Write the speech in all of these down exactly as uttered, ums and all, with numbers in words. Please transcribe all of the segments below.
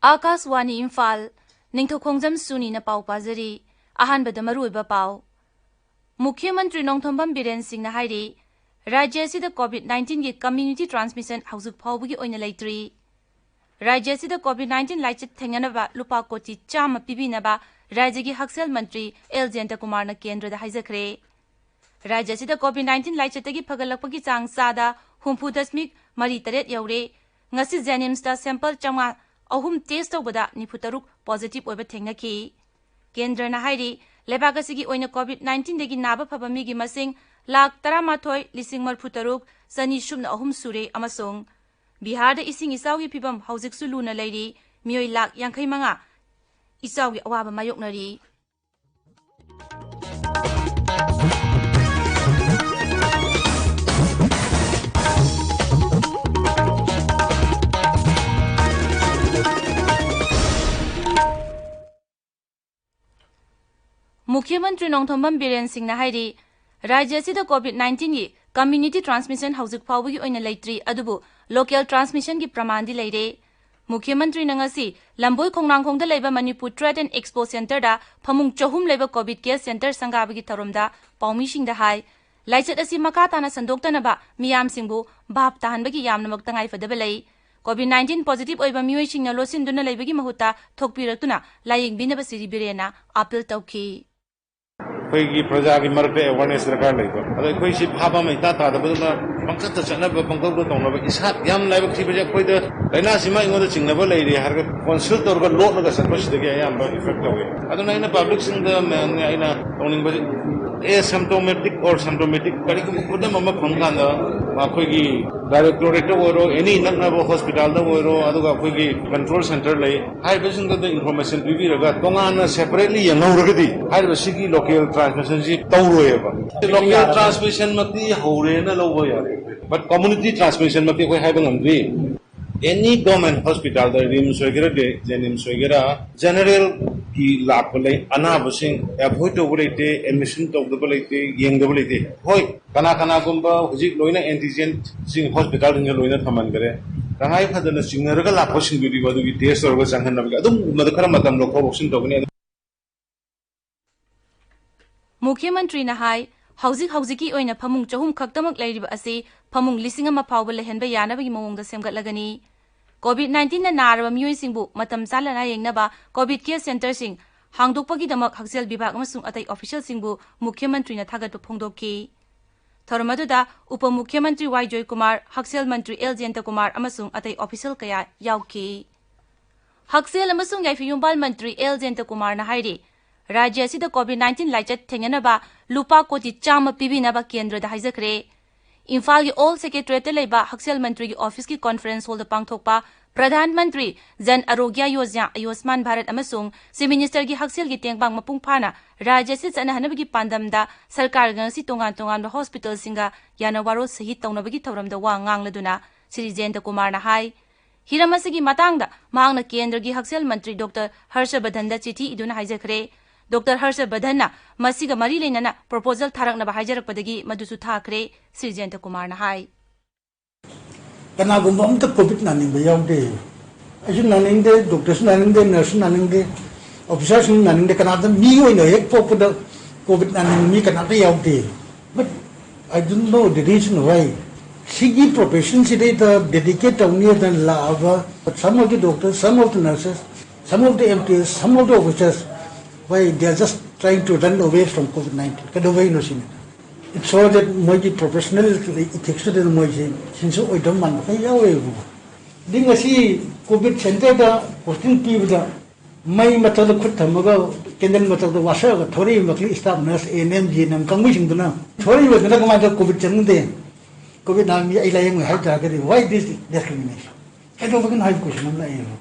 ꯑꯥꯀꯥꯁꯋꯥꯅꯤ ꯏꯝꯐꯥꯜ, ꯅꯤꯡꯊꯧꯈꯣꯡꯖꯝ ꯁꯨꯅꯤꯅ ꯄꯥꯎ ꯄꯥꯖꯔꯤ꯫ ꯑꯍꯥꯟꯕꯗ ꯃꯔꯨꯑꯣꯏꯕ ꯄꯥꯎ꯫ ꯃꯨꯈ꯭ꯌ ꯃꯟꯇ꯭ꯔꯤ ꯅꯣꯡꯊꯣꯝꯕꯝ ꯕꯤꯔꯦꯟ ꯁꯤꯡꯅ ꯍꯥꯏꯔꯤ, ꯔꯥꯖ꯭ꯌ ꯑꯁꯤꯗ COVID nineteen ꯒꯤ community transmission ꯍꯧꯖꯤꯛ ꯐꯥꯎꯕꯒꯤ ꯑꯣꯏꯅ ꯂꯩꯇ꯭ꯔꯤ꯫ ꯔꯥꯖ꯭ꯌ ꯑꯁꯤꯗ COVID nineteen ꯂꯥꯏꯆꯠ ꯊꯦꯡꯅꯅꯕ ꯂꯨꯄꯥ ꯀꯣꯇꯤ ꯆꯥꯝꯃ ꯄꯤꯕꯤꯅꯕ ꯔꯥꯖ꯭ꯌꯒꯤ ꯍꯛꯁꯦꯜ ꯃꯟꯇ꯭ꯔꯤ ꯑꯦꯜ ꯖꯌꯟꯇꯀꯨꯃꯥꯔꯅ ꯀꯦꯟꯗ꯭ꯔꯗ ꯍꯥꯏꯖꯈ꯭ꯔꯦ꯫ ꯔꯥꯖ꯭ꯌ ꯑꯁꯤꯗ COVID nineteen ꯂꯥꯏꯆꯠꯇꯒꯤ ꯐꯒꯠꯂꯛꯄꯒꯤ ꯆꯥꯡ ꯆꯥꯗ ꯍꯨꯝꯐꯨ ꯗꯁꯃꯤꯛ ꯃꯔꯤ ꯇꯔꯦꯠ ꯌꯧꯔꯦ꯫ ꯉꯁꯤ JNIMSꯇ sample ꯆꯥꯝꯃꯉꯥ ꯑꯍꯨꯝ test ꯇꯧꯕꯗ ꯅꯤꯐꯨ ꯇꯔꯨꯛ positive ꯑꯣꯏꯕ ꯊꯦꯡꯅꯈꯤ꯫ ꯀꯦꯟꯗ꯭ꯔꯅ ꯍꯥꯏꯔꯤ, ꯂꯩꯕꯥꯛ ꯑꯁꯤꯒꯤ ꯑꯣꯏꯅ COVID nineteenꯗꯒꯤ ꯅꯥꯕ ꯐꯕ ꯃꯤꯒꯤ ꯃꯁꯤꯡ ꯂꯥꯈ ꯇꯔꯥꯃꯥꯊꯣꯏ ꯂꯤꯁꯤꯡ ꯃꯔꯤꯐꯨ ꯇꯔꯨꯛ ꯆꯅꯤ ꯁꯨꯞꯅ ꯑꯍꯨꯝ ꯁꯨꯔꯦ ꯑꯃꯁꯨꯡ ꯕꯤꯍꯥꯔꯗ ꯏꯁꯤꯡ ꯏꯆꯥꯎꯒꯤ ꯐꯤꯚꯝ ꯍꯧꯖꯤꯛꯁꯨ ꯂꯨꯅ ꯂꯩꯔꯤ, ꯃꯤꯑꯣꯏ ꯂꯥꯈ ꯌꯥꯡꯈꯩ ꯃꯉꯥ ꯏꯆꯥꯎꯒꯤ ꯑꯋꯥꯕ ꯃꯥꯌꯣꯛꯅꯔꯤ꯫ ꯃꯨꯈ꯭ꯌ ꯃꯟꯇ꯭ꯔꯤ ꯅꯣꯡꯊꯣꯝꯕꯝ ꯕꯤꯔꯦꯟ ꯁꯤꯡꯅ ꯍꯥꯏꯔꯤ, ꯔꯥꯖ꯭ꯌ ꯑꯁꯤꯗ COVID nineteenꯒꯤ community transmission ꯍꯧꯖꯤꯛ ꯐꯥꯎꯕꯒꯤ ꯑꯣꯏꯅ ꯂꯩꯇ꯭ꯔꯤ, ꯑꯗꯨꯕꯨ local transmissionꯒꯤ ꯄ꯭ꯔꯃꯥꯟꯗꯤ ꯂꯩꯔꯦ꯫ ꯃꯨꯈ꯭ꯌ ꯃꯟꯇ꯭ꯔꯤꯅ ꯉꯁꯤ ꯂꯝꯕꯣꯏ ꯈꯣꯡꯅꯥꯡꯈꯣꯡꯗ ꯂꯩꯕ ꯃꯅꯤꯄꯨꯔ Trade and Expo Centreꯗ ꯐꯃꯨꯡ ꯆꯍꯨꯝ ꯂꯩꯕ COVID care center ꯁꯪꯒꯥꯕꯒꯤ ꯊꯧꯔꯝꯗ ꯄꯥꯎꯃꯤꯁꯤꯡꯗ ꯍꯥꯏ, ꯂꯥꯏꯆꯠ ꯑꯁꯤ ꯃꯈꯥ ꯇꯥꯅ ꯁꯟꯗꯣꯛꯇꯅꯕ ꯃꯤꯌꯥꯝꯁꯤꯡꯕꯨ ꯚꯥꯞ ꯇꯥꯍꯟꯕꯒꯤ ꯌꯥꯝꯅꯃꯛ ꯇꯉꯥꯏꯐꯗꯕ ꯂꯩ꯫ COVID nineteen positive ꯑꯣꯏꯕ ꯃꯤꯑꯣꯏꯁꯤꯡꯅ ꯂꯣꯠꯁꯤꯟꯗꯨꯅ ꯂꯩꯕꯒꯤ ꯃꯍꯨꯠꯇ ꯊꯣꯛꯄꯤꯔꯛꯇꯨꯅ ꯂꯥꯌꯦꯡꯕꯤꯅꯕ ꯁ꯭ꯔꯤ ꯕꯤꯔꯦꯟꯅ appeal ꯇꯧꯈꯤ꯫ ꯑꯩꯈꯣꯏꯒꯤ ꯄ꯭ꯔꯖꯥꯒꯤ ꯃꯔꯛꯇ awareness ꯗꯔꯀꯥꯔ ꯂꯩꯕ꯫ ꯑꯗꯣ ꯑꯩꯈꯣꯏꯁꯤ ꯐꯥꯕ ꯑꯃ ꯏꯇꯥ ꯇꯥꯗꯕꯗꯨꯅ ꯄꯪꯆꯠꯇ ꯆꯠꯅꯕ, ꯄꯪꯇꯧꯗ ꯇꯧꯅꯕ, ꯏꯁꯥ ꯌꯥꯝ ꯂꯥꯏꯕꯛ ꯊꯤꯕꯁꯦ ꯑꯩꯈꯣꯏꯗ ꯂꯥꯏꯅꯥꯁꯤꯃ ꯑꯩꯉꯣꯟꯗ ꯆꯤꯡꯅꯕ ꯂꯩꯔꯦ ꯍꯥꯏꯔꯒ consult ꯇꯧꯔꯒ ꯂꯣꯠꯂꯒ ꯆꯠꯄꯁꯤꯗꯒꯤ ꯑꯌꯥꯝꯕ effect ꯇꯧꯋꯤ꯫ ꯑꯗꯨꯅ ꯑꯩꯅ publicꯁꯤꯡꯗ ꯃꯌꯥꯝꯅ ꯑꯩꯅ ꯇꯧꯅꯤꯡꯕꯁꯦ, asymptomatic or symptomatic ꯀꯔꯤꯒꯨꯝꯕ ꯈꯨꯗꯝ ꯑꯃ ꯐꯪꯀꯥꯟꯗ ꯑꯩꯈꯣꯏꯒꯤ directorateꯇ ꯑꯣꯏꯔꯣ, any ꯅꯛꯅꯕ hospitalꯗ ꯑꯣꯏꯔꯣ, ꯑꯗꯨꯒ ꯑꯩꯈꯣꯏꯒꯤ control center ꯂꯩ, ꯍꯥꯏꯔꯤꯕꯁꯤꯡꯗꯨꯗ information ꯄꯤꯕꯤꯔꯒ ꯇꯣꯉꯥꯟꯅ separately ꯌꯦꯡꯍꯧꯔꯒꯗꯤ ꯍꯥꯏꯔꯤꯕ ꯁꯤꯒꯤ local transmissionꯁꯤ ꯇꯧꯔꯣꯏꯕ꯫ Local transmissionꯃꯛꯇꯤ ꯍꯧꯔꯦꯅ ꯂꯧꯕ ꯌꯥꯔꯦ, but community transmissionꯃꯛꯇꯤ ꯑꯩꯈꯣꯏ ꯍꯥꯏꯕ ꯉꯝꯗ꯭ꯔꯤ꯫ Any government hospitalꯗ, RIMS ꯑꯣꯏꯒꯦꯔꯥ, JNIMS ꯑꯣꯏꯒꯦꯔꯥ, generalꯒꯤ ꯂꯥꯛꯄ ꯂꯩ, ꯑꯅꯥꯕꯁꯤꯡ avoid ꯇꯧꯕ ꯂꯩꯇꯦ, admission ꯇꯧꯗꯕ ꯂꯩꯇꯦ, ꯌꯦꯡꯗꯕ ꯂꯩꯇꯦ꯫ ꯍꯣꯏ, ꯀꯅꯥ ꯀꯅꯥꯒꯨꯝꯕ ꯍꯧꯖꯤꯛ ꯂꯣꯏꯅ antigenꯁꯤꯡ hospitalꯁꯤꯡꯗ ꯂꯣꯏꯅ ꯊꯝꯍꯟꯈ꯭ꯔꯦ꯫ ꯇꯉꯥꯏ ꯐꯗꯅ ꯆꯤꯡꯅꯔꯒ ꯂꯥꯛꯄꯁꯤꯡꯗꯨꯗꯤ ꯃꯗꯨꯒꯤ ꯇꯦꯁ ꯇꯧꯔꯒ ꯆꯪꯍꯟꯅꯕꯒꯤ ꯑꯗꯨꯒꯨꯝꯕꯗ ꯈꯔ ꯃꯇꯝ ꯂꯧꯊꯣꯛ ꯂꯧꯁꯤꯟ ꯇꯧꯒꯅꯤ꯫ ꯑꯗꯨ ꯃꯨꯈ꯭ꯌ ꯃꯟꯇ꯭ꯔꯤꯅ ꯍꯥꯏ, ꯍꯧꯖꯤꯛ ꯍꯧꯖꯤꯛꯀꯤ ꯑꯣꯏꯅ ꯐꯃꯨꯡ ꯆꯍꯨꯝ ꯈꯛꯇꯃꯛ ꯂꯩꯔꯤꯕ ꯑꯁꯤ ꯐꯃꯨꯡ ꯂꯤꯁꯤꯡ ꯑꯃ ꯐꯥꯎꯕ ꯂꯩꯍꯟꯕ ꯌꯥꯅꯕꯒꯤ ꯃꯑꯣꯡꯗ ꯁꯦꯝꯒꯠꯂꯒꯅꯤ꯫ ꯀꯣꯚꯤꯗ ꯅꯥꯏꯟꯇꯤꯟꯅ ꯅꯥꯔꯕ ꯃꯤꯑꯣꯏꯁꯤꯡꯕꯨ ꯃꯇꯝ ꯆꯥꯅ ꯂꯥꯌꯦꯡꯅꯕ ꯀꯣꯚꯤꯗ ꯀꯦꯌꯔ ꯁꯦꯟꯇꯔꯁꯤꯡ ꯍꯥꯡꯗꯣꯛꯄꯒꯤꯗꯃꯛ ꯍꯛꯁꯦꯜ ꯕꯤꯚꯥꯒ ꯑꯃꯁꯨꯡ ꯑꯇꯩ ꯑꯣꯐꯤꯁꯤꯌꯦꯜꯁꯤꯡꯕꯨ ꯃꯨꯈ꯭ꯌ ꯃꯟꯇ꯭ꯔꯤꯅ ꯊꯥꯒꯠꯄ ꯐꯣꯡꯗꯣꯛꯈꯤ꯫ ꯊꯧꯔꯝ ꯑꯗꯨꯗ ꯎꯄ ꯃꯨꯈ꯭ꯌ ꯃꯟꯇ꯭ꯔꯤ ꯋꯥꯏ ꯖꯣꯏꯀꯨꯃꯥꯔ, ꯍꯛꯁꯦꯜ ꯃꯟꯇ꯭ꯔꯤ ꯑꯦꯜ ꯖꯌꯟꯇꯀꯨꯃꯥꯔ ꯑꯃꯁꯨꯡ ꯑꯇꯩ ꯑꯣꯐꯤꯁꯤꯌꯦꯜ ꯀꯌꯥ ꯌꯥꯎꯈꯤ꯫ ꯍꯛꯁꯦꯜ ꯑꯃꯁꯨꯡ ꯌꯥꯏꯐ ꯌꯨꯝꯕꯥꯜ ꯃꯟꯇ꯭ꯔꯤ ꯑꯦꯜ ꯖꯌꯟꯇꯀꯨꯃꯥꯔꯅ ꯍꯥꯏꯔꯤ, ꯔꯥꯖ꯭ꯌ ꯑꯁꯤꯗ ꯀꯣꯚꯤꯗ ꯅꯥꯏꯟꯇꯤꯟ ꯂꯥꯏꯆꯠ ꯊꯦꯡꯅꯅꯕ ꯂꯨꯄꯥ ꯀꯣꯇꯤ ꯆꯥꯝꯃ ꯄꯤꯕꯤꯅꯕ ꯀꯦꯟꯗ꯭ꯔꯗ ꯍꯥꯏꯖꯈ꯭ꯔꯦ꯫ ꯏꯝꯐꯥꯜꯒꯤ ꯑꯣꯜ ꯁꯦꯀ꯭ꯔꯦꯇꯔꯤꯌꯦꯠꯇ ꯂꯩꯕ ꯍꯛꯁꯦꯜ ꯃꯟꯇ꯭ꯔꯤꯒꯤ ꯑꯣꯐꯤꯁꯀꯤ ꯀꯣꯟꯐꯔꯦꯟꯁ ꯍꯣꯜꯗ ꯄꯥꯡꯊꯣꯛꯄ ꯄ꯭ꯔꯙꯥꯟ ꯃꯟꯇ꯭ꯔꯤ ꯖꯟ ꯑꯔꯣꯒ꯭ꯌ ꯌꯣꯖꯅꯥ, ꯑꯌꯨꯁꯃꯥꯟ ꯚꯥꯔꯠ ꯑꯃꯁꯨꯡ ꯆꯤꯐ ꯃꯤꯅꯤꯁꯇꯔꯒꯤ ꯍꯛꯁꯦꯜꯒꯤ ꯇꯦꯡꯕꯥꯡ ꯃꯄꯨꯡ ꯐꯥꯅ ꯔꯥꯖ꯭ꯌ ꯑꯁꯤꯗ ꯆꯠꯅꯍꯟꯅꯕꯒꯤ ꯄꯥꯟꯗꯝꯗ ꯁꯔꯀꯥꯔꯒ ꯉꯁꯤ ꯇꯣꯉꯥꯟ ꯇꯣꯉꯥꯟꯕ ꯍꯣꯁꯄꯤꯇꯥꯜꯁꯤꯡꯒ ꯌꯥꯅ ꯋꯥꯔꯣꯜ ꯁꯍꯤ ꯇꯧꯅꯕꯒꯤ ꯊꯧꯔꯝꯗ ꯋꯥ ꯉꯥꯡꯂꯗꯨꯅ ꯁ꯭ꯔꯤ ꯖꯌꯟꯇꯀꯨꯃꯥꯔꯅ ꯍꯥꯏ꯫ ꯍꯤꯔꯝ ꯑꯁꯤꯒꯤ ꯃꯇꯥꯡꯗ ꯃꯍꯥꯛꯅ ꯀꯦꯟꯗ꯭ꯔꯒꯤ ꯍꯛꯁꯦꯜ ꯃꯟꯇ꯭ꯔꯤ ꯗꯣꯛꯇꯔ ꯍꯔꯁ ꯕꯔꯙꯟꯗ ꯆꯤꯊꯤ ꯏꯗꯨꯅ ꯍꯥꯏꯖꯈ꯭ꯔꯦ꯫ ꯗꯣꯛꯇꯔ ꯍꯔꯁ ꯕꯔꯙꯟꯅ ꯃꯁꯤꯒ ꯃꯔꯤ ꯂꯩꯅꯅ ꯄ꯭ꯔꯣꯄꯣꯖꯦꯜ ꯊꯥꯔꯛꯅꯕ ꯍꯥꯏꯖꯔꯛꯄꯗꯒꯤ ꯃꯗꯨꯁꯨ ꯊꯥꯈ꯭ꯔꯦ, ꯁ꯭ꯔꯤ ꯖꯌꯟꯇꯀꯨꯃꯥꯔꯅ ꯍꯥꯏ꯫ ꯀꯅꯥꯒꯨꯝꯕ ꯑꯝꯇ ꯀꯣꯚꯤꯗ ꯅꯥꯅꯤꯡꯕ ꯌꯥꯎꯗꯦ꯫ ꯑꯩꯁꯨ ꯅꯥꯅꯤꯡꯗꯦ, ꯗꯣꯛꯇꯔꯁꯨ ꯅꯥꯅꯤꯡꯗꯦ, ꯅꯔꯁꯁꯨ ꯅꯥꯅꯤꯡꯗꯦ, ꯑꯣꯐꯤꯁꯥꯔꯁꯤꯡ ꯅꯥꯅꯤꯡꯗꯦ, ꯀꯅꯥꯝꯇ ꯃꯤ ꯑꯣꯏꯅ ꯍꯦꯛ ꯄꯣꯛꯄꯗ ꯀꯣꯚꯤꯗ ꯅꯥꯅꯤꯡꯕ ꯃꯤ ꯀꯅꯥꯝꯇ ꯌꯥꯎꯗꯦ꯫ But I don't know the reason why꯫ ꯁꯤꯒꯤ ꯄ꯭ꯔꯣꯐꯦꯁꯟꯁꯤꯗꯩꯗ ꯗꯦꯗꯤꯀꯦꯠ ꯇꯧꯅꯤ ꯍꯥꯏꯗꯅ ꯂꯥꯛꯑꯕ some of the doctors, some of the nurses, some of the M T S, some of the officers, why they are just trying to run away from COVID nineteen? ꯀꯩꯗꯧꯕꯩꯅꯣ ꯁꯤꯅꯤ꯫ It shows that ꯃꯣꯏꯒꯤ professional ꯏꯊꯤꯛꯁꯇꯨꯗ ꯃꯣꯏꯁꯦ ꯁꯤꯟꯁꯨ ꯑꯣꯏꯗꯕ ꯃꯥꯟꯕ ꯈꯔ ꯌꯥꯎꯋꯦꯕꯀꯣ꯫ ꯑꯗꯩ ꯉꯁꯤ COVID ꯁꯦꯟꯇꯔꯗ ꯄꯣꯁꯇꯤꯡ ꯄꯤꯕꯗ ꯃꯩ ꯃꯊꯛꯇ ꯈꯨꯠ ꯊꯝꯃꯒ ꯀꯦꯟꯗꯜ ꯃꯊꯛꯇ ꯋꯥꯁꯛꯑꯒ ꯊꯣꯔꯛꯏꯕ ꯃꯈꯩ staff nurse, A N M, G N M ꯀꯥꯡꯕꯨꯁꯤꯡꯗꯨꯅ ꯊꯣꯔꯛꯏꯕꯗꯨꯅ ꯀꯃꯥꯏꯅ ꯇꯧꯔ ꯀꯣꯚꯤꯗ ꯆꯪꯗꯦ? ꯀꯣꯚꯤꯗ ꯅꯥꯕ ꯃꯤ ꯑꯩ ꯂꯥꯌꯦꯡꯉꯣꯏ ꯍꯥꯏ ꯇꯥꯔꯒꯗꯤ, why this discrimination? ꯀꯩꯗꯧꯕꯒꯤꯅꯣ ꯍꯥꯏꯕ ꯀꯣꯏꯁꯟ ꯑꯃ ꯂꯥꯛꯑꯦꯕ꯫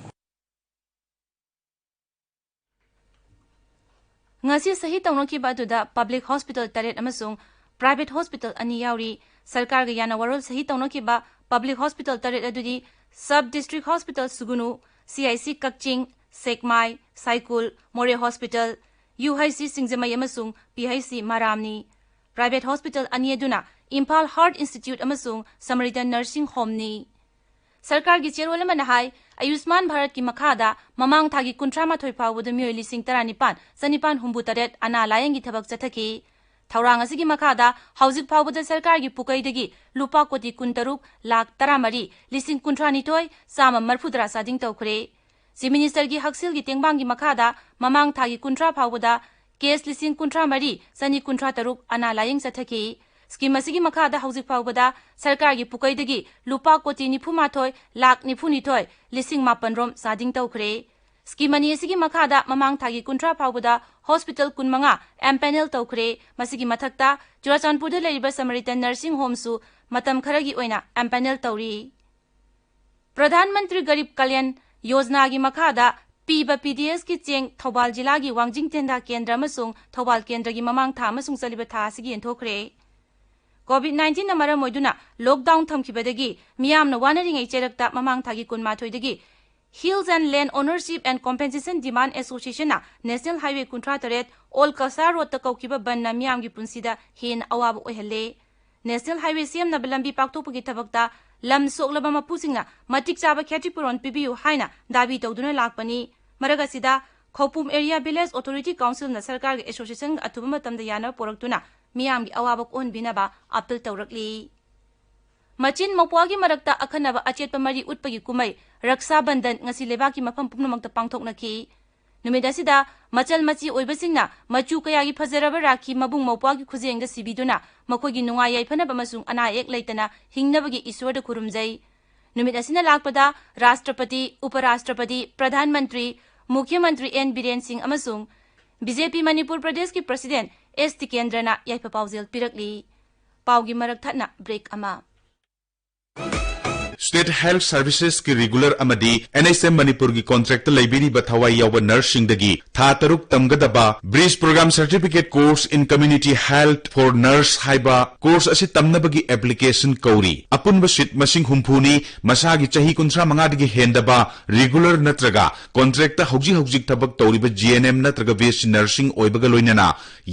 ꯉꯁꯤ ꯁꯍꯤ ꯇꯧꯅꯈꯤꯕ ꯑꯗꯨꯗ ꯄꯕ꯭ꯂꯤꯛ ꯍꯣꯁꯄꯤꯇꯥꯜ ꯇꯔꯦꯠ ꯑꯃꯁꯨꯡ ꯄ꯭ꯔꯥꯏꯚꯦꯠ ꯍꯣꯁꯄꯤꯇꯥꯜ ꯑꯅꯤ ꯌꯥꯎꯔꯤ꯫ ꯁꯔꯀꯥꯔꯒ ꯌꯥꯅ ꯋꯥꯔꯣꯜ ꯁꯍꯤ ꯇꯧꯅꯈꯤꯕ ꯄꯕ꯭ꯂꯤꯛ ꯍꯣꯁꯄꯤꯇꯥꯜ ꯇꯔꯦꯠ ꯑꯗꯨꯗꯤ sub district hospital ꯁꯨꯒꯨꯅꯨ, C I C ꯀꯛꯆꯤꯡ, ꯁꯦꯛꯃꯥꯏ, ꯁꯥꯏꯀꯨꯜ, ꯃꯣꯔꯦ ꯍꯣꯁꯄꯤꯇꯥꯜ, ꯌꯨ ꯑꯩꯆ ꯁꯤ ꯁꯤꯡꯖꯃꯩ ꯑꯃꯁꯨꯡ P H C ꯃꯔꯥꯝꯅꯤ꯫ Private hospital ꯑꯅꯤ ꯑꯗꯨꯅ ꯏꯝꯐꯥꯜ ꯍꯥꯔꯠ ꯏꯟꯁꯇꯤꯇ꯭ꯌꯨꯠ ꯑꯃꯁꯨꯡ ꯁꯃꯔꯤꯇꯟ ꯅꯔꯁꯤꯡ ꯍꯣꯝꯅꯤ꯫ ꯁꯔꯀꯥꯔꯒꯤ ꯆꯦꯔꯣꯜ ꯑꯃꯅ ꯍꯥꯏ, ꯑꯌꯨꯁꯃꯥꯟ ꯚꯥꯔꯠꯀꯤ ꯃꯈꯥꯗ ꯃꯃꯥꯡ ꯊꯥꯒꯤ ꯀꯨꯟꯊ꯭ꯔꯥ ꯃꯥꯊꯣꯏ ꯐꯥꯎꯕꯗ ꯃꯤꯑꯣꯏ ꯂꯤꯁꯤꯡ ꯇꯔꯥꯅꯤꯄꯥꯟ ꯆꯅꯤꯄꯥꯟ ꯍꯨꯝꯐꯨ ꯇꯔꯦꯠ ꯑꯅꯥ ꯂꯥꯌꯦꯡꯒꯤ ꯊꯕꯛ ꯆꯠꯊꯈꯤ꯫ ꯊꯧꯔꯥꯡ ꯑꯁꯤꯒꯤ ꯃꯈꯥꯗ ꯍꯧꯖꯤꯛ ꯐꯥꯎꯕꯗ ꯁꯔꯀꯥꯔꯒꯤ ꯄꯨꯀꯩꯗꯒꯤ ꯂꯨꯄꯥ ꯀꯣꯇꯤ ꯀꯨꯟꯇꯔꯨꯛ ꯂꯥꯈ ꯇꯔꯥꯃꯔꯤ ꯂꯤꯁꯤꯡ ꯀꯨꯟꯊ꯭ꯔꯥꯅꯤꯊꯣꯏ ꯆꯥꯝꯃ ꯃꯔꯐꯨꯇꯔꯥ ꯆꯥꯗꯤꯡ ꯇꯧꯈ꯭ꯔꯦ꯫ Chief Ministerꯒꯤ ꯍꯛꯁꯦꯜꯒꯤ ꯇꯦꯡꯕꯥꯡꯒꯤ ꯃꯈꯥꯗ ꯃꯃꯥꯡ ꯊꯥꯒꯤ ꯀꯨꯟꯊ꯭ꯔꯥ ꯐꯥꯎꯕꯗ case ꯂꯤꯁꯤꯡ ꯀꯨꯟꯊ꯭ꯔꯥ ꯃꯔꯤ ꯆꯅꯤ ꯀꯨꯟꯊ꯭ꯔꯥ ꯇꯔꯨꯛ ꯑꯅꯥ ꯂꯥꯌꯦꯡ ꯆꯠꯊꯈꯤ꯫ Scheme ꯑꯁꯤꯒꯤ ꯃꯈꯥꯗ ꯍꯧꯖꯤꯛ ꯐꯥꯎꯕꯗ ꯁꯔꯀꯥꯔꯒꯤ ꯄꯨꯀꯩꯗꯒꯤ ꯂꯨꯄꯥ ꯀꯣꯇꯤ ꯅꯤꯐꯨ ꯃꯥꯊꯣꯏ ꯂꯥꯈ ꯅꯤꯐꯨ ꯅꯤꯊꯣꯏ ꯂꯤꯁꯤꯡ ꯃꯥꯄꯟ ꯔꯣꯝ ꯆꯥꯗꯤꯡ ꯇꯧꯈ꯭ꯔꯦ꯫ Scheme ꯑꯅꯤ ꯑꯁꯤꯒꯤ ꯃꯈꯥꯗ ꯃꯃꯥꯡ ꯊꯥꯒꯤ ꯀꯨꯟꯊ꯭ꯔꯥ ꯐꯥꯎꯕꯗ hospital ꯀꯨꯟꯃꯉꯥ empanel ꯇꯧꯈ꯭ꯔꯦ꯫ ꯃꯁꯤꯒꯤ ꯃꯊꯛꯇ ꯆꯨꯔꯥꯆꯥꯟꯄꯨꯔꯗ ꯂꯩꯔꯤꯕ Samaritan Nursing Homeꯁꯨ ꯃꯇꯝ ꯈꯔꯒꯤ ꯑꯣꯏꯅ empanel ꯇꯧꯔꯤ꯫ ꯄ꯭ꯔꯙꯥꯟ ꯃꯟꯇ꯭ꯔꯤ ꯒꯔꯤꯕ ꯀꯂꯌꯥꯟ ꯌꯣꯖꯅꯥꯒꯤ ꯃꯈꯥꯗ ꯄꯤꯕ PDSꯀꯤ ꯆꯦꯡ ꯊꯧꯕꯥꯜ ꯖꯤꯂꯥꯒꯤ ꯋꯥꯡꯖꯤꯡ ꯇꯦꯟꯊꯥ ꯀꯦꯟꯗ꯭ꯔ ꯑꯃꯁꯨꯡ ꯊꯧꯕꯥꯜ ꯀꯦꯟꯗ꯭ꯔꯒꯤ ꯃꯃꯥꯡ ꯊꯥ ꯑꯃꯁꯨꯡ ꯆꯠꯂꯤꯕ ꯊꯥ ꯑꯁꯤꯒꯤ ꯌꯦꯟꯊꯣꯛꯈ꯭ꯔꯦ꯫ COVID nineteenꯅ ꯃꯔꯝ ꯑꯣꯏꯗꯨꯅ lockdown ꯊꯝꯈꯤꯕꯗꯒꯤ ꯃꯤꯌꯥꯝꯅ ꯋꯥꯅꯔꯤꯉꯩ ꯆꯩꯔꯛꯇ ꯃꯃꯥꯡ ꯊꯥꯒꯤ ꯀꯨꯟꯃꯥꯊꯣꯏꯗꯒꯤ Hills and Land Ownership and Compensation Demand Associationꯅ National Highway ꯀꯨꯟꯊ꯭ꯔꯥ ꯇꯔꯦꯠ Old Kasar Roadꯇ ꯀꯧꯈꯤꯕ ꯕꯟꯅ ꯃꯤꯌꯥꯝꯒꯤ ꯄꯨꯟꯁꯤꯗ ꯍꯦꯟꯅ ꯑꯋꯥꯕ ꯑꯣꯏꯍꯜꯂꯦ꯫ National Highway ꯁꯦꯝꯅꯕ ꯂꯝꯕꯤ ꯄꯥꯛꯊꯣꯛꯄꯒꯤ ꯊꯕꯛꯇ ꯂꯝ ꯁꯣꯛꯂꯕ ꯃꯄꯨꯁꯤꯡꯅ ꯃꯇꯤꯛ ꯆꯥꯕ ꯈꯦꯇꯤꯄꯨꯔꯣꯟ ꯄꯤꯕꯤꯌꯨ ꯍꯥꯏꯅ ꯗꯥꯕꯤ ꯇꯧꯗꯨꯅ ꯂꯥꯛꯄꯅꯤ꯫ ꯃꯔꯛ ꯑꯁꯤꯗ ꯈꯧꯄꯨꯝ Area Village Authority Councilꯅ ꯁꯔꯀꯥꯔꯒꯤ associationꯒ ꯑꯊꯨꯕ ꯃꯇꯝꯗ ꯌꯥꯅꯕ ꯄꯨꯔꯛꯇꯨꯅ ꯃꯤꯌꯥꯝꯒꯤ ꯑꯋꯥꯕ ꯀꯣꯛꯍꯟꯕꯤꯅꯕ appeal ꯇꯧꯔꯛꯂꯤ꯫ ꯃꯆꯤꯟ ꯃꯧꯄ꯭ꯋꯥꯒꯤ ꯃꯔꯛꯇ ꯑꯈꯟꯅꯕ ꯑꯆꯦꯠꯄ ꯃꯔꯤ ꯎꯠꯄꯒꯤ ꯀꯨꯝꯍꯩ ꯔꯛꯁꯥ ꯕꯟꯙꯟ ꯉꯁꯤ ꯂꯩꯕꯥꯛꯀꯤ ꯃꯐꯝ ꯄꯨꯝꯅꯃꯛꯇ ꯄꯥꯡꯊꯣꯛꯅꯈꯤ꯫ ꯅꯨꯃꯤꯠ ꯑꯁꯤꯗ ꯃꯆꯜ ꯃꯆꯤ ꯑꯣꯏꯕꯁꯤꯡꯅ ꯃꯆꯨ ꯀꯌꯥꯒꯤ ꯐꯖꯔꯕ ꯔꯥꯈꯤ ꯃꯕꯨꯡ ꯃꯧꯄ꯭ꯋꯥꯒꯤ ꯈꯨꯖꯦꯡꯗ ꯁꯤꯕꯤꯗꯨꯅ ꯃꯈꯣꯏꯒꯤ ꯅꯨꯡꯉꯥꯏ ꯌꯥꯏꯐꯅꯕ ꯑꯃꯁꯨꯡ ꯑꯅꯥ ꯑꯌꯦꯛ ꯂꯩꯇꯅ ꯍꯤꯡꯅꯕꯒꯤ ꯏꯁ꯭ꯋꯔꯗ ꯈꯨꯔꯨꯝꯖꯩ꯫ ꯅꯨꯃꯤꯠ ꯑꯁꯤꯅ ꯂꯥꯛꯄꯗ ꯔꯥꯁꯇ꯭ꯔꯄꯇꯤ, ꯎꯄꯔꯥꯁꯇ꯭ꯔꯄꯇꯤ, ꯄ꯭ꯔꯙꯥꯟ ꯃꯟꯇ꯭ꯔꯤ, ꯃꯨꯈ꯭ꯌ ꯃꯟꯇ꯭ꯔꯤ ꯑꯦꯟ ꯕꯤꯔꯦꯟ ꯁꯤꯡ ꯑꯃꯁꯨꯡ BJP ꯃꯅꯤꯄꯨꯔ ꯄ꯭ꯔꯗꯦꯁꯀꯤ president ꯑꯦꯁ ꯇꯤꯀꯦꯟꯗ꯭ꯔꯅ ꯌꯥꯏꯐ ꯄꯥꯎꯖꯦꯜ ꯄꯤꯔꯛꯂꯤ꯫ ꯄꯥꯎꯒꯤ ꯃꯔꯛ ꯊꯠꯅ break ꯑꯃ꯫ State Health Servicesꯀꯤ regular ꯑꯃꯗꯤ NHM ꯃꯅꯤꯄꯨꯔꯒꯤ contractꯇ ꯂꯩꯕꯤꯔꯤꯕ ꯊꯋꯥꯏ ꯌꯥꯎꯕ nurseꯁꯤꯡꯗꯒꯤ ꯊꯥ ꯇꯔꯨꯛ ꯇꯝꯒꯗꯕ BRIESS Program Certificate Course in Community Health for Nurse ꯍꯥꯏꯕ course ꯑꯁꯤ ꯇꯝꯅꯕꯒꯤ application ꯀꯧꯔꯤ꯫ ꯑꯄꯨꯟꯕ seat ꯃꯁꯤꯡ ꯍꯨꯝꯐꯨꯅꯤ꯫ ꯃꯁꯥꯒꯤ ꯆꯍꯤ ꯀꯨꯟꯊ꯭ꯔꯥ ꯃꯉꯥꯗꯒꯤ ꯍꯦꯟꯗꯕ regular ꯅꯠꯇ꯭ꯔꯒ contractꯇ ꯍꯧꯖꯤꯛ ꯍꯧꯖꯤꯛ ꯊꯕꯛ ꯇꯧꯔꯤꯕ GNM ꯅꯠꯇ꯭ꯔꯒ BSc nursing ꯑꯣꯏꯕꯒ ꯂꯣꯏꯅꯅ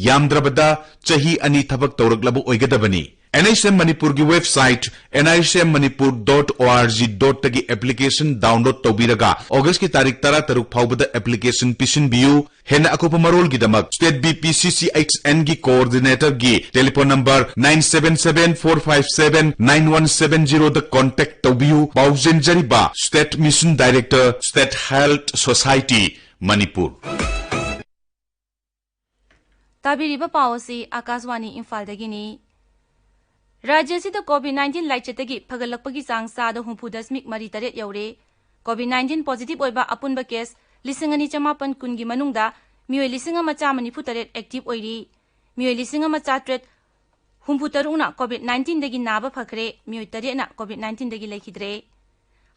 ꯌꯥꯝꯗ꯭ꯔꯕꯗ ꯆꯍꯤ ꯑꯅꯤ ꯊꯕꯛ ꯇꯧꯔꯛꯂꯕ ꯑꯣꯏꯒꯗꯕꯅꯤ꯫ ꯑꯦꯟ ꯑꯩꯆ ꯑꯦꯝ ꯃꯅꯤꯄꯨꯔꯒꯤ website N H M Manipur dot O R G dot ꯇꯒꯤ application download ꯇꯧꯕꯤꯔꯒ August ꯀꯤ ꯇꯥꯔꯤꯛ ꯇꯔꯥ ꯇꯔꯨꯛ ꯐꯥꯎꯕꯗ application ꯄꯤꯁꯤꯟꯕꯤꯌꯨ꯫ ꯍꯦꯟꯅ ꯑꯀꯨꯞꯄ ꯃꯔꯣꯜꯒꯤꯗꯃꯛ State B P C C H N ꯒꯤ coordinator ꯒꯤ telephone number nine seven seven four five seven nine one seven zero ꯗ contact ꯇꯧꯕꯤꯌꯨ꯫ ꯄꯥꯎꯖꯦꯟꯖꯔꯤꯕ State Mission Director, State Health Society, Manipur. ꯇꯥꯕꯤꯔꯤꯕ ꯄꯥꯎ ꯑꯁꯤ ꯑꯥꯀꯥꯁꯕꯥꯅꯤ ꯏꯝꯐꯥꯜꯗꯒꯤꯅꯤ꯫ ꯔꯥꯖ꯭ꯌ ꯑꯁꯤꯗ COVID nineteen ꯂꯥꯏꯆꯠꯇꯒꯤ ꯐꯒꯠꯂꯛꯄꯒꯤ ꯆꯥꯡ ꯆꯥꯗ ꯍꯨꯝꯐꯨ ꯗꯁꯃꯤꯛ ꯃꯔꯤ ꯇꯔꯦꯠ ꯌꯧꯔꯦ꯫ COVID nineteen positive ꯑꯣꯏꯕ ꯑꯄꯨꯟꯕ case ꯂꯤꯁꯤꯡ ꯑꯅꯤ ꯆꯃꯥꯄꯟ ꯀꯨꯟꯒꯤ ꯃꯅꯨꯡꯗ ꯃꯤꯑꯣꯏ ꯂꯤꯁꯤꯡ ꯑꯃ ꯆꯥꯝꯃ ꯅꯤꯐꯨ ꯇꯔꯦꯠ active ꯑꯣꯏꯔꯤ꯫ ꯃꯤꯑꯣꯏ ꯂꯤꯁꯤꯡ ꯑꯃ ꯆꯥꯇ꯭ꯔꯦꯠ ꯍꯨꯝꯐꯨ ꯇꯔꯨꯛꯅ COVID nineteen ꯗꯒꯤ ꯅꯥꯕ ꯐꯈ꯭ꯔꯦ, ꯃꯤꯑꯣꯏ ꯇꯔꯦꯠꯅ COVID nineteen ꯗꯒꯤ ꯂꯩꯈꯤꯗ꯭ꯔꯦ꯫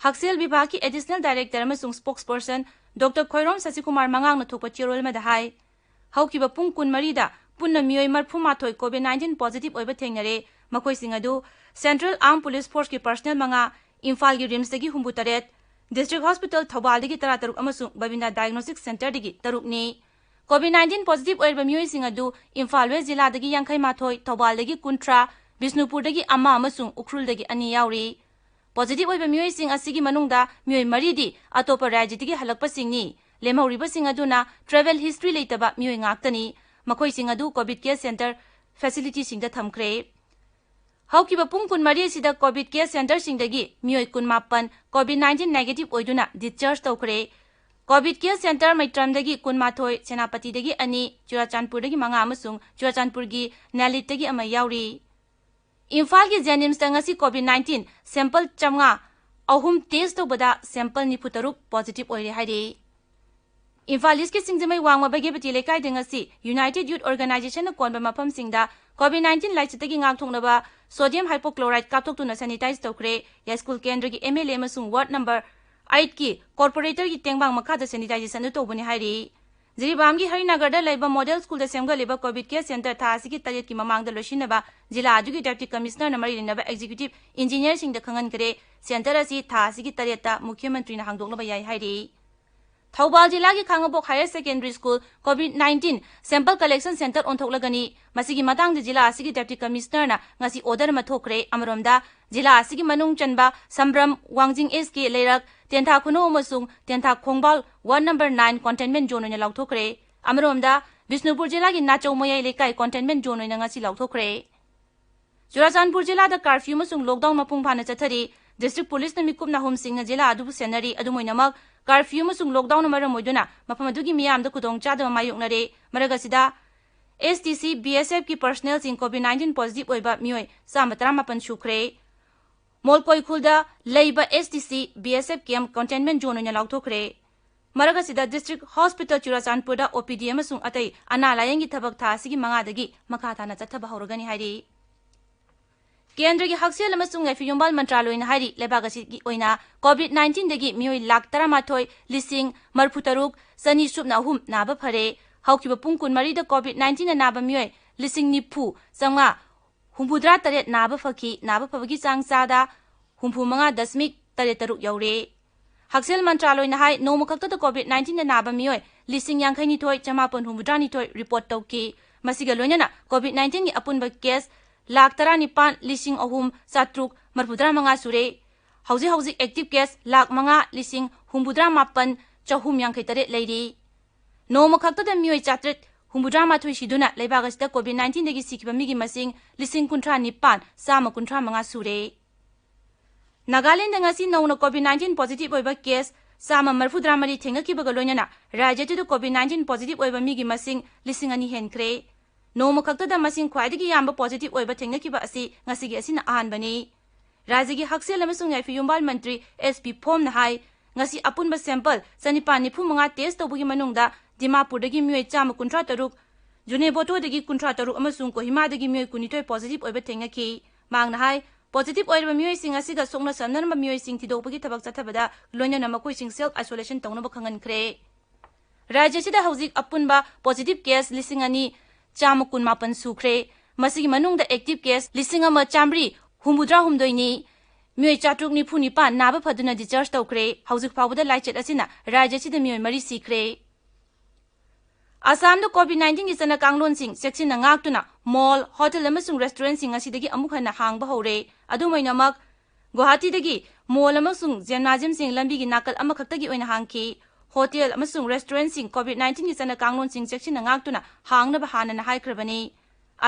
ꯍꯛꯁꯦꯜ ꯕꯤꯚꯥꯒꯀꯤ additional director ꯑꯃꯁꯨꯡ spokesperson Doctor ꯈꯣꯏꯔꯣꯝ ꯁꯁꯤꯀꯨꯃꯥꯔ ꯃꯉꯥꯡꯅ ꯊꯣꯛꯄ ꯆꯦꯔꯣꯜ ꯑꯃꯗ ꯍꯥꯏ, ꯍꯧꯈꯤꯕ ꯄꯨꯡ ꯀꯨꯟꯃꯔꯤꯗ ꯄꯨꯟꯅ ꯃꯤꯑꯣꯏ ꯃꯔꯤꯐꯨ ꯃꯥꯊꯣꯏ COVID nineteen positive ꯑꯣꯏꯕ ꯊꯦꯡꯅꯔꯦ꯫ ꯃꯈꯣꯏꯁꯤꯡ ꯑꯗꯨ Central Armed Police Force ꯀꯤ personnel ꯃꯉꯥ, ꯏꯝꯐꯥꯜꯒꯤ RIMS ꯇꯒꯤ ꯍꯨꯝꯐꯨ ꯇꯔꯦꯠ, District Hospital ꯊꯧꯕꯥꯜꯗꯒꯤ ꯇꯔꯥ ꯇꯔꯨꯛ ꯑꯃꯁꯨꯡ ꯕꯕꯤꯅꯥ diagnostic center ꯗꯒꯤ ꯇꯔꯨꯛꯅꯤ꯫ COVID nineteen positive ꯑꯣꯏꯔꯕ ꯃꯤꯑꯣꯏꯁꯤꯡ ꯑꯗꯨ ꯏꯝꯐꯥꯜ West ꯖꯤꯂꯥꯗꯒꯤ ꯌꯥꯡꯈꯩ ꯃꯥꯊꯣꯏ, ꯊꯧꯕꯥꯜꯗꯒꯤ ꯀꯨꯟꯊ꯭ꯔꯥ, ꯕꯤꯁꯅꯨꯄꯨꯔꯗꯒꯤ ꯑꯃ ꯑꯃꯁꯨꯡ ꯎꯈ꯭ꯔꯨꯜꯗꯒꯤ ꯑꯅꯤ ꯌꯥꯎꯔꯤ꯫ Positive ꯑꯣꯏꯕ ꯃꯤꯑꯣꯏꯁꯤꯡ ꯑꯁꯤꯒꯤ ꯃꯅꯨꯡꯗ ꯃꯤꯑꯣꯏ ꯃꯔꯤꯗꯤ ꯑꯇꯣꯞꯄ ꯔꯥꯖ꯭ꯌꯗꯒꯤ ꯍꯜꯂꯛꯄꯁꯤꯡꯅꯤ꯫ ꯂꯦꯝꯍꯧꯔꯤꯕꯁꯤꯡ ꯑꯗꯨꯅ travel history ꯂꯩꯇꯕ ꯃꯤꯑꯣꯏ ꯉꯥꯛꯇꯅꯤ꯫ ꯃꯈꯣꯏꯁꯤꯡ ꯑꯗꯨ COVID care center facility ꯁꯤꯡꯗ ꯊꯝꯈ꯭ꯔꯦ꯫ ꯍꯧꯈꯤꯕ ꯄꯨꯡ ꯀꯨꯟꯃꯔꯤ ꯑꯁꯤꯗ COVID care center ꯁꯤꯡꯗꯒꯤ ꯃꯤꯑꯣꯏ ꯀꯨꯟꯃꯥꯄꯟ COVID nineteen negative ꯑꯣꯏꯗꯨꯅ discharge ꯇꯧꯈ꯭ꯔꯦ꯫ COVID care center ꯃꯩꯇ꯭ꯔꯝꯗꯒꯤ ꯀꯨꯟꯃꯥꯊꯣꯏ, ꯁꯦꯅꯥꯄꯇꯤꯗꯒꯤ ꯑꯅꯤ, ꯆꯨꯔꯥꯆꯥꯟꯄꯨꯔꯗꯒꯤ ꯃꯉꯥ ꯑꯃꯁꯨꯡ ꯆꯨꯔꯥꯆꯥꯟꯄꯨꯔꯒꯤ ꯅꯦꯂꯤꯠꯇꯒꯤ ꯑꯃ ꯌꯥꯎꯔꯤ꯫ ꯏꯝꯐꯥꯜꯒꯤ JNIMS ꯇ ꯉꯁꯤ COVID nineteen sample ꯆꯥꯝꯃꯉꯥ ꯑꯍꯨꯝ test ꯇꯧꯕꯗ sample ꯅꯤꯐꯨ ꯇꯔꯨꯛ positive ꯑꯣꯏꯔꯦ ꯍꯥꯏꯔꯤ꯫ ꯏꯝꯐꯥꯜ East ꯀꯤ ꯁꯤꯡꯖꯃꯩ ꯋꯥꯡꯃ ꯕꯒꯦꯕꯇꯤ ꯂꯩꯀꯥꯏꯗ ꯉꯁꯤ United Youth Organization ꯅ ꯀꯣꯟꯕ ꯃꯐꯝꯁꯤꯡꯗ COVID nineteen ꯂꯥꯏꯆꯠꯇꯒꯤ ꯉꯥꯛꯊꯣꯛꯅꯕ sodium hypochlorite ꯀꯥꯞꯊꯣꯛꯇꯨꯅ sanitize ꯇꯧꯈ꯭ꯔꯦ꯫ ꯌꯥꯏꯁ꯭ꯀꯨꯜ ꯀꯦꯟꯗ꯭ꯔꯒꯤ MLA ꯑꯃꯁꯨꯡ ward number eight ꯀꯤ corporator ꯒꯤ ꯇꯦꯡꯕꯥꯡ ꯃꯈꯥꯗ sanitization ꯑꯗꯨ ꯇꯧꯕꯅꯤ ꯍꯥꯏꯔꯤ꯫ ꯖꯤꯔꯤꯕꯥꯝꯒꯤ ꯍꯔꯤꯅꯒꯔꯗ ꯂꯩꯕ model school ꯗ ꯁꯦꯝꯒꯠꯂꯤꯕ COVID care center ꯊꯥ ꯑꯁꯤꯒꯤ ꯇꯔꯦꯠꯀꯤ ꯃꯃꯥꯡꯗ ꯂꯣꯏꯁꯤꯟꯅꯕ ꯖꯤꯂꯥ ꯑꯗꯨꯒꯤ deputy commissioner ꯅ ꯃꯔꯤ ꯂꯩꯅꯕ executive engineer ꯁꯤꯡꯗ ꯈꯪꯍꯟꯈ꯭ꯔꯦ꯫ Center ꯑꯁꯤ ꯊꯥ ꯑꯁꯤꯒꯤ ꯇꯔꯦꯠꯇ ꯃꯨꯈ꯭ꯌ ꯃꯟꯇ꯭ꯔꯤꯅ ꯍꯥꯡꯗꯣꯛꯅꯕ ꯌꯥꯏ ꯍꯥꯏꯔꯤ꯫ ꯊꯧꯕꯥꯜ ꯖꯤꯂꯥꯒꯤ ꯈꯥꯉꯕꯣꯛ Higher Secondary School COVID nineteen sample collection center ꯑꯣꯟꯊꯣꯛꯂꯒꯅꯤ꯫ ꯃꯁꯤꯒꯤ ꯃꯇꯥꯡꯗ ꯖꯤꯂꯥ ꯑꯁꯤꯒꯤ Deputy Commissionerꯅ ꯉꯁꯤ order ꯑꯃ ꯊꯣꯛꯈ꯭ꯔꯦ꯫ ꯑꯃꯔꯣꯝꯗ, ꯖꯤꯂꯥ ꯑꯁꯤꯒꯤ ꯃꯅꯨꯡ ꯆꯟꯕ ꯁꯝꯕ꯭ꯔꯝ, ꯋꯥꯡꯖꯤꯡ East ꯀꯤ ꯂꯩꯔꯛ, ꯇꯦꯟꯊꯥ ꯈꯨꯅꯧ ꯑꯃꯁꯨꯡ ꯇꯦꯟꯊꯥ ꯈꯣꯡꯕꯥꯜ ward number nine containment zone ꯑꯣꯏꯅ ꯂꯥꯎꯊꯣꯛꯈ꯭ꯔꯦ꯫ ꯑꯃꯔꯣꯝꯗ, ꯕꯤꯁꯅꯨꯄꯨꯔ ꯖꯤꯂꯥꯒꯤ ꯅꯥꯆꯧ ꯃꯌꯥꯏ ꯂꯩꯀꯥꯏ containment zone ꯑꯣꯏꯅ ꯉꯁꯤ ꯂꯥꯎꯊꯣꯛꯈ꯭ꯔꯦ꯫ ꯆꯨꯔꯥꯆꯥꯟꯄꯨꯔ ꯖꯤꯂꯥꯗ curfew ꯑꯃꯁꯨꯡ lockdown ꯃꯄꯨꯡ ꯐꯥꯅ ꯆꯠꯊꯔꯤ꯫ District Policeꯅ ꯃꯤꯀꯨꯞ ꯅꯥꯍꯨꯝꯁꯤꯡꯅ ꯖꯤꯂꯥ ꯑꯗꯨꯕꯨ ꯁꯦꯟꯅꯔꯤ꯫ ꯑꯗꯨꯝ ꯑꯣꯏꯅꯃꯛ, curfew ꯑꯃꯁꯨꯡ lockdownꯅ ꯃꯔꯝ ꯑꯣꯏꯗꯨꯅ ꯃꯐꯝ ꯑꯗꯨꯒꯤ ꯃꯤꯌꯥꯝꯗ ꯈꯨꯗꯣꯡꯆꯥꯗꯕ ꯃꯥꯌꯣꯛꯅꯔꯦ꯫ ꯃꯔꯛ ꯑꯁꯤꯗ, S T C, B S F ꯀꯤ personnelꯁꯤꯡ COVID nineteen positive ꯑꯣꯏꯕ ꯃꯤꯑꯣꯏ ꯆꯥꯝꯃ ꯇꯔꯥꯃꯥꯄꯟ ꯁꯨꯈ꯭ꯔꯦ꯫ ꯃꯣꯜꯀꯣꯏ ꯈꯨꯜꯗ ꯂꯩꯕ S T C, B S F camp containment zone ꯑꯣꯏꯅ ꯂꯥꯎꯊꯣꯛꯈ꯭ꯔꯦ꯫ ꯃꯔꯛ ꯑꯁꯤꯗ, District Hospital ꯆꯨꯔꯥꯆꯥꯟꯄꯨꯔꯗ O P D ꯑꯃꯁꯨꯡ ꯑꯇꯩ ꯑꯅꯥ ꯂꯥꯌꯦꯡꯒꯤ ꯊꯕꯛ ꯊꯥ ꯑꯁꯤꯒꯤ ꯃꯉꯥꯗꯒꯤ ꯃꯈꯥ ꯇꯥꯅ ꯆꯠꯊꯕ ꯍꯧꯔꯒꯅꯤ ꯍꯥꯏꯔꯤ꯫ ꯀꯦꯟꯗ꯭ꯔꯒꯤ ꯍꯛꯁꯦꯜ ꯑꯃꯁꯨꯡ ꯌꯥꯏꯐ ꯌꯨꯝꯕꯥꯜ ꯃꯟꯇ꯭ꯔꯥꯂꯣꯏꯅ ꯍꯥꯏꯔꯤ, ꯂꯩꯕꯥꯛ ꯑꯁꯤꯒꯤ ꯑꯣꯏꯅ COVID nineteenꯗꯒꯤ ꯃꯤꯑꯣꯏ ꯂꯥꯈ ꯇꯔꯥꯃꯥꯊꯣꯏ ꯂꯤꯁꯤꯡ ꯃꯔꯤꯐꯨ ꯇꯔꯨꯛ ꯆꯅꯤ ꯁꯨꯞꯅ ꯑꯍꯨꯝ ꯅꯥꯕ ꯐꯔꯦ꯫ ꯍꯧꯈꯤꯕ ꯄꯨꯡ ꯀꯨꯟꯃꯔꯤꯗ COVID nineteenꯅ ꯅꯥꯕ ꯃꯤꯑꯣꯏ ꯂꯤꯁꯤꯡ ꯅꯤꯐꯨ ꯆꯥꯝꯃꯉꯥ ꯍꯨꯝꯐꯨꯇꯔꯥ ꯇꯔꯦꯠ ꯅꯥꯕ ꯐꯈꯤ꯫ ꯅꯥꯕ ꯐꯕꯒꯤ ꯆꯥꯡ ꯆꯥꯗ ꯍꯨꯝꯐꯨ ꯃꯉꯥ ꯗꯁꯃꯤꯛ ꯇꯔꯦꯠ ꯇꯔꯨꯛ ꯌꯧꯔꯦ꯫ ꯍꯛꯁꯦꯜ ꯃꯟꯇ꯭ꯔꯥꯂꯣꯏꯅ ꯍꯥꯏ, ꯅꯣꯡꯃ ꯈꯛꯇꯗ COVID nineteenꯗ ꯅꯥꯕ ꯃꯤꯑꯣꯏ ꯂꯤꯁꯤꯡ ꯌꯥꯡꯈꯩ ꯅꯤꯊꯣꯏ ꯆꯃꯥꯄꯟ ꯍꯨꯝꯐꯨꯇꯔꯥ ꯅꯤꯊꯣꯏ report ꯇꯧꯈꯤ꯫ ꯃꯁꯤꯒ ꯂꯣꯏꯅꯅ COVID nineteenꯒꯤ ꯑꯄꯨꯟꯕ case ꯂꯥꯈ ꯇꯔꯥꯅꯤꯄꯥꯟ ꯂꯤꯁꯤꯡ ꯑꯍꯨꯝ ꯆꯥꯇ꯭ꯔꯨꯛ ꯃꯔꯤꯐꯨꯇꯔꯥ ꯃꯉꯥ ꯁꯨꯔꯦ꯫ ꯍꯧꯖꯤꯛ ꯍꯧꯖꯤꯛ active case ꯂꯥꯈ ꯃꯉꯥ ꯂꯤꯁꯤꯡ ꯍꯨꯝꯐꯨꯇꯔꯥ ꯃꯥꯄꯟ ꯆꯍꯨꯝ ꯌꯥꯡꯈꯩ ꯇꯔꯦꯠ ꯂꯩꯔꯤ꯫ ꯅꯣꯡꯃ ꯈꯛꯇꯗ ꯃꯤꯑꯣꯏ ꯆꯥꯇ꯭ꯔꯦꯠ ꯍꯨꯝꯐꯨꯇꯔꯥ ꯃꯥꯊꯣꯏ ꯁꯤꯗꯨꯅ ꯂꯩꯕꯥꯛ ꯑꯁꯤꯗ COVID nineteenꯗꯒꯤ ꯁꯤꯈꯤꯕ ꯃꯤꯒꯤ ꯃꯁꯤꯡ ꯂꯤꯁꯤꯡ ꯀꯨꯟꯊ꯭ꯔꯥ ꯅꯤꯄꯥꯟ ꯆꯥꯝꯃ ꯀꯨꯟꯊ꯭ꯔꯥ ꯃꯉꯥ ꯁꯨꯔꯦ꯫ ꯅꯥꯒꯥꯂꯦꯟꯗ ꯉꯁꯤ ꯅꯧꯅ COVID nineteen positive ꯑꯣꯏꯕ case ꯆꯥꯝꯃ ꯃꯔꯤꯐꯨꯇꯔꯥ ꯃꯔꯤ ꯊꯦꯡꯅꯈꯤꯕꯒ ꯂꯣꯏꯅꯅ ꯔꯥꯖ꯭ꯌ ꯑꯗꯨꯗ COVID nineteen positive ꯑꯣꯏꯕ ꯃꯤꯒꯤ ꯃꯁꯤꯡ ꯂꯤꯁꯤꯡ ꯑꯅꯤ ꯍꯦꯟꯈ꯭ꯔꯦ꯫ ꯅꯣꯡꯃ ꯈꯛꯇꯗ ꯃꯁꯤꯡ ꯈ꯭ꯋꯥꯏꯗꯒꯤ ꯌꯥꯝꯕ positive ꯑꯣꯏꯕ ꯊꯦꯡꯅꯈꯤꯕ ꯑꯁꯤ ꯉꯁꯤꯒꯤ ꯑꯁꯤꯅ ꯑꯍꯥꯟꯕꯅꯤ꯫ ꯔꯥꯖ꯭ꯌꯒꯤ ꯍꯛꯁꯦꯜ ꯑꯃꯁꯨꯡ ꯌꯥꯏꯐ ꯌꯨꯝꯕꯥꯜ ꯃꯟꯇ꯭ꯔꯤ S P ꯐꯣꯝꯅ ꯍꯥꯏ, ꯉꯁꯤ ꯑꯄꯨꯟꯕ sample ꯆꯅꯤꯄꯥꯟ ꯅꯤꯐꯨ ꯃꯉꯥ test ꯇꯧꯕꯒꯤ ꯃꯅꯨꯡꯗ ꯗꯤꯃꯥꯄꯨꯔꯗꯒꯤ ꯃꯤꯑꯣꯏ ꯆꯥꯝꯃ ꯀꯨꯟꯊ꯭ꯔꯥ ꯇꯔꯨꯛ, ꯖꯨꯅꯦꯕꯣꯇꯣꯗꯒꯤ ꯀꯨꯟꯊ꯭ꯔꯥ ꯇꯔꯨꯛ ꯑꯃꯁꯨꯡ ꯀꯣꯍꯤꯃꯥꯗꯒꯤ ꯃꯤꯑꯣꯏ ꯀꯨꯟꯅꯤꯊꯣꯏ positive ꯑꯣꯏꯕ ꯊꯦꯡꯅꯈꯤ꯫ ꯃꯍꯥꯛꯅ ꯍꯥꯏ, positive ꯑꯣꯏꯔꯤꯕ ꯃꯤꯑꯣꯏꯁꯤꯡ ꯑꯁꯤꯒ ꯁꯣꯛꯅ ꯁꯝꯅꯔꯝꯕ ꯃꯤꯑꯣꯏꯁꯤꯡ ꯊꯤꯗꯣꯛꯄꯒꯤ ꯊꯕꯛ ꯆꯠꯊꯕꯗ ꯂꯣꯏꯅꯅ ꯃꯈꯣꯏꯁꯤꯡ self isolation ꯇꯧꯅꯕ ꯈꯪꯍꯟꯈ꯭ꯔꯦ꯫ ꯔꯥꯖ꯭ꯌ ꯑꯁꯤꯗ ꯍꯧꯖꯤꯛ ꯑꯄꯨꯟꯕ positive case ꯂꯤꯁꯤꯡ ꯑꯅꯤ ꯆꯥꯝꯃ ꯀꯨꯟꯃꯥꯄꯟ ꯁꯨꯈ꯭ꯔꯦ꯫ ꯃꯁꯤꯒꯤ ꯃꯅꯨꯡꯗ active case ꯂꯤꯁꯤꯡ ꯑꯃ ꯆꯥꯝꯃꯔꯤ ꯍꯨꯝꯐꯨꯇꯔꯥ ꯍꯨꯝꯗꯣꯏꯅꯤ꯫ ꯃꯤꯑꯣꯏ ꯆꯥꯇ꯭ꯔꯨꯛ ꯅꯤꯐꯨ ꯅꯤꯄꯥꯟ ꯅꯥꯕ ꯐꯗꯨꯅ discharge ꯇꯧꯈ꯭ꯔꯦ꯫ ꯍꯧꯖꯤꯛ ꯐꯥꯎꯕꯗ ꯂꯥꯏꯆꯠ ꯑꯁꯤꯅ ꯔꯥꯖ꯭ꯌ ꯑꯁꯤꯗ ꯃꯤꯑꯣꯏ ꯃꯔꯤ ꯁꯤꯈ꯭ꯔꯦ꯫ ꯑꯁꯥꯝꯗ COVID nineteenꯒꯤ ꯆꯠꯅ ꯀꯥꯡꯂꯣꯟꯁꯤꯡ ꯆꯦꯛꯁꯤꯟꯅ ꯉꯥꯛꯇꯨꯅ mall, hotel ꯑꯃꯁꯨꯡ restaurantꯁꯤꯡ ꯉꯁꯤꯗꯒꯤ ꯑꯃꯨꯛ ꯍꯟꯅ ꯍꯥꯡꯕ ꯍꯧꯔꯦ꯫ ꯑꯗꯨꯝ ꯑꯣꯏꯅꯃꯛ, ꯒꯨꯋꯥꯍꯥꯇꯤꯗꯒꯤ mall ꯑꯃꯁꯨꯡ gymnasiumꯁꯤꯡ ꯂꯝꯕꯤꯒꯤ ꯅꯥꯀꯜ ꯑꯃꯈꯛꯇꯒꯤ ꯑꯣꯏꯅ ꯍꯥꯡꯈꯤ꯫ Hotel ꯑꯃꯁꯨꯡ restaurantꯁꯤꯡ COVID nineteenꯒꯤ ꯆꯠꯅ ꯀꯥꯡꯂꯣꯟꯁꯤꯡ ꯆꯦꯛꯁꯤꯟꯅ ꯉꯥꯛꯇꯨꯅ ꯍꯥꯡꯅꯕ ꯍꯥꯟꯅꯅ ꯍꯥꯏꯈ꯭ꯔꯕꯅꯤ꯫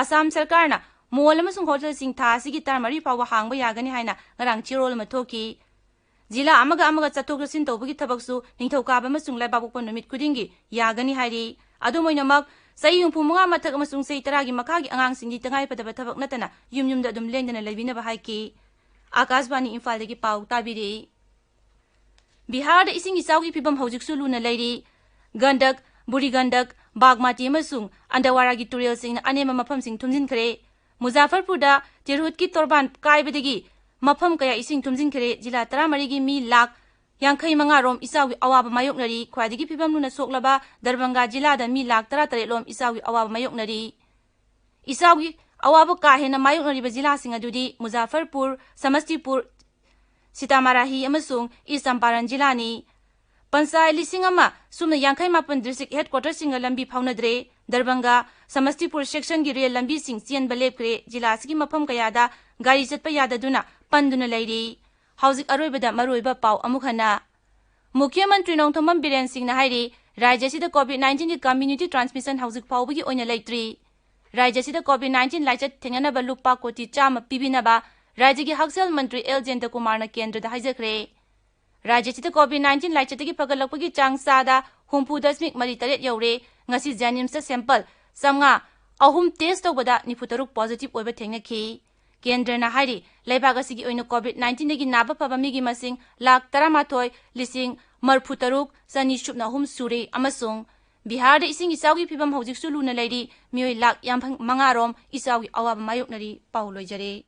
ꯑꯁꯥꯝ ꯁꯔꯀꯥꯔꯅ mall ꯑꯃꯁꯨꯡ hotelꯁꯤꯡ ꯊꯥ ꯑꯁꯤꯒꯤ ꯇꯔꯥꯃꯔꯤ ꯐꯥꯎꯕ ꯍꯥꯡꯕ ꯌꯥꯒꯅꯤ ꯍꯥꯏꯅ ꯉꯔꯥꯡ ꯆꯦꯔꯣꯜ ꯑꯃ ꯊꯣꯛꯈꯤ꯫ ꯖꯤꯂꯥ ꯑꯃꯒ ꯑꯃꯒ ꯆꯠꯊꯣꯛ ꯆꯠꯁꯤꯟ ꯇꯧꯕꯒꯤ ꯊꯕꯛꯁꯨ ꯅꯤꯡꯊꯧꯀꯥꯕ ꯑꯃꯁꯨꯡ ꯂꯩꯕꯥꯛꯄꯣꯛꯄ ꯅꯨꯃꯤꯠ ꯈꯨꯗꯤꯡꯒꯤ ꯌꯥꯒꯅꯤ ꯍꯥꯏꯔꯤ꯫ ꯑꯗꯨꯝ ꯑꯣꯏꯅꯃꯛ, ꯆꯍꯤ ꯍꯨꯝꯐꯨ ꯃꯉꯥ ꯃꯊꯛ ꯑꯃꯁꯨꯡ ꯆꯍꯤ ꯇꯔꯥꯒꯤ ꯃꯈꯥꯒꯤ ꯑꯉꯥꯡꯁꯤꯡꯗꯤ ꯇꯉꯥꯏꯐꯗꯕ ꯊꯕꯛ ꯅꯠꯇꯅ ꯌꯨꯝ ꯌꯨꯝꯗ ꯑꯗꯨꯝ ꯂꯦꯡꯗꯅ ꯂꯩꯕꯤꯅꯕ ꯍꯥꯏꯈꯤ꯫ ꯑꯀꯥꯁꯕꯥꯅꯤ ꯏꯝꯐꯥꯜꯗꯒꯤ ꯄꯥꯎ ꯇꯥꯕꯤꯔꯤ꯫ ꯕꯤꯍꯥꯔꯗ ꯏꯁꯤꯡ ꯏꯆꯥꯎꯒꯤ ꯐꯤꯕꯝ ꯍꯧꯖꯤꯛꯁꯨ ꯂꯨꯅ ꯂꯩꯔꯤ꯫ ꯒꯟꯗꯛ, ꯕꯨꯔꯤ ꯒꯟꯗꯛ, ꯕꯥꯒꯃꯇꯤ ꯑꯃꯁꯨꯡ ꯑꯟꯗꯋꯥꯔꯥꯒꯤ ꯇꯨꯔꯦꯜꯁꯤꯡꯅ ꯑꯅꯦꯝꯕ ꯃꯐꯝꯁꯤꯡ ꯊꯨꯝꯖꯤꯟꯈ꯭ꯔꯦ꯫ ꯃꯨꯖꯥꯐꯔꯄꯨꯔꯗ ꯇꯤꯔꯍꯨꯠꯀꯤ ꯇꯣꯔꯕꯥꯟ ꯀꯥꯏꯕꯗꯒꯤ ꯃꯐꯝ ꯀꯌꯥ ꯏꯁꯤꯡ ꯊꯨꯝꯖꯤꯟꯈ꯭ꯔꯦ꯫ ꯖꯤꯂꯥ ꯇꯔꯥꯃꯔꯤꯒꯤ ꯃꯤ ꯂꯥꯈ ꯌꯥꯡꯈꯩ ꯃꯉꯥ ꯔꯣꯝ ꯏꯆꯥꯎꯒꯤ ꯑꯋꯥꯕ ꯃꯥꯌꯣꯛꯅꯔꯤ꯫ ꯈ꯭ꯋꯥꯏꯗꯒꯤ ꯐꯤꯕꯝ ꯂꯨꯅ ꯁꯣꯛꯂꯕ ꯗꯔꯕꯪꯒꯥ ꯖꯤꯂꯥꯗ ꯃꯤ ꯂꯥꯈ ꯇꯔꯥ ꯇꯔꯦꯠ ꯂꯣꯝ ꯏꯆꯥꯎꯒꯤ ꯑꯋꯥꯕ ꯃꯥꯌꯣꯛꯅꯔꯤ꯫ ꯏꯆꯥꯎꯒꯤ ꯑꯋꯥꯕ ꯀꯥ ꯍꯦꯟꯅ ꯃꯥꯌꯣꯛꯅꯔꯤꯕ ꯖꯤꯂꯥꯁꯤꯡ ꯑꯗꯨꯗꯤ ꯃꯨꯖꯥꯐꯔꯄꯨꯔ, ꯁꯃꯁꯇꯤꯄꯨꯔ, ꯁꯤꯇꯥꯃꯥꯔꯥꯍꯤ ꯑꯃꯁꯨꯡ ꯏꯁ ꯆꯝꯄꯥꯔꯟ ꯖꯤꯂꯥꯅꯤ꯫ ꯄꯟꯆꯥꯌꯠ ꯂꯤꯁꯤꯡ ꯑꯃ ꯁꯨꯞꯅ ꯌꯥꯡꯈꯩ ꯃꯥꯄꯟ district headquarterꯁꯤꯡꯒ ꯂꯝꯕꯤ ꯐꯥꯎꯅꯗ꯭ꯔꯦ꯫ ꯗꯔꯕꯪꯒꯥ, ꯁꯃꯁꯇꯤꯄꯨꯔ sectionꯒꯤ ꯔꯦꯜ ꯂꯝꯕꯤꯁꯤꯡ ꯆꯦꯟꯕ ꯂꯦꯞꯈ꯭ꯔꯦ꯫ ꯖꯤꯂꯥ ꯑꯁꯤꯒꯤ ꯃꯐꯝ ꯀꯌꯥꯗ ꯒꯥꯔꯤ ꯆꯠꯄ ꯌꯥꯗꯗꯨꯅ ꯄꯟꯗꯨꯅ ꯂꯩꯔꯤ꯫ ꯍꯧꯖꯤꯛ ꯑꯔꯣꯏꯕꯗ ꯃꯔꯨꯑꯣꯏꯕ ꯄꯥꯎ ꯑꯃꯨꯛ ꯍꯟꯅ꯫ ꯃꯨꯈ꯭ꯌ ꯃꯟꯇ꯭ꯔꯤ ꯅꯣꯡꯊꯣꯝꯕꯝ ꯕꯤꯔꯦꯟ ꯁꯤꯡꯅ ꯍꯥꯏꯔꯤ, ꯔꯥꯖ꯭ꯌ ꯑꯁꯤꯗ COVID nineteenꯒꯤ community transmission ꯍꯧꯖꯤꯛ ꯐꯥꯎꯕꯒꯤ ꯑꯣꯏꯅ ꯂꯩꯇ꯭ꯔꯤ꯫ ꯔꯥꯖ꯭ꯌ ꯑꯁꯤꯗ COVID nineteen ꯂꯥꯏꯆꯠ ꯊꯦꯡꯅꯅꯕ ꯂꯨꯄꯥ ꯀꯣꯇꯤ ꯆꯥꯝꯃ ꯄꯤꯕꯤꯅꯕ ꯔꯥꯖ꯭ꯌꯒꯤ ꯍꯛꯁꯦꯜ ꯃꯟꯇ꯭ꯔꯤ ꯑꯦꯜ ꯖꯌꯟꯇꯀꯨꯃꯥꯔꯅ ꯀꯦꯟꯗ꯭ꯔꯗ ꯍꯥꯏꯖꯈ꯭ꯔꯦ꯫ ꯔꯥꯖ꯭ꯌ ꯑꯁꯤꯗ COVID nineteen ꯂꯥꯏꯆꯠꯇꯒꯤ ꯐꯒꯠꯂꯛꯄꯒꯤ ꯆꯥꯡ ꯆꯥꯗ ꯍꯨꯝꯐꯨ ꯗꯁꯃꯤꯛ ꯃꯔꯤ ꯇꯔꯦꯠ ꯌꯧꯔꯦ꯫ ꯉꯁꯤ JNIMSꯇ sample ꯆꯥꯝꯃꯉꯥ ꯑꯍꯨꯝ test ꯇꯧꯕꯗ ꯅꯤꯐꯨ ꯇꯔꯨꯛ positive ꯑꯣꯏꯕ ꯊꯦꯡꯅꯈꯤ꯫ ꯀꯦꯟꯗ꯭ꯔꯅ ꯍꯥꯏꯔꯤ, ꯂꯩꯕꯥꯛ ꯑꯁꯤꯒꯤ ꯑꯣꯏꯅ COVID nineteenꯗꯒꯤ ꯅꯥꯕ ꯐꯕ ꯃꯤꯒꯤ ꯃꯁꯤꯡ ꯂꯥꯈ ꯇꯔꯥꯃꯥꯊꯣꯏ ꯂꯤꯁꯤꯡ ꯃꯔꯤꯐꯨ ꯇꯔꯨꯛ ꯆꯅꯤ ꯁꯨꯞꯅ ꯑꯍꯨꯝ ꯁꯨꯔꯦ ꯑꯃꯁꯨꯡ ꯕꯤꯍꯥꯔꯗ ꯏꯁꯤꯡ ꯏꯆꯥꯎꯒꯤ ꯐꯤꯕꯝ ꯍꯧꯖꯤꯛꯁꯨ ꯂꯨꯅ ꯂꯩꯔꯤ꯫ ꯃꯤꯑꯣꯏ ꯂꯥꯈ ꯌꯥꯡꯈꯩ ꯃꯉꯥ ꯔꯣꯝ ꯏꯆꯥꯎꯒꯤ ꯑꯋꯥꯕ ꯃꯥꯌꯣꯛꯅꯔꯤ꯫ ꯄꯥꯎ ꯂꯣꯏꯖꯔꯦ꯫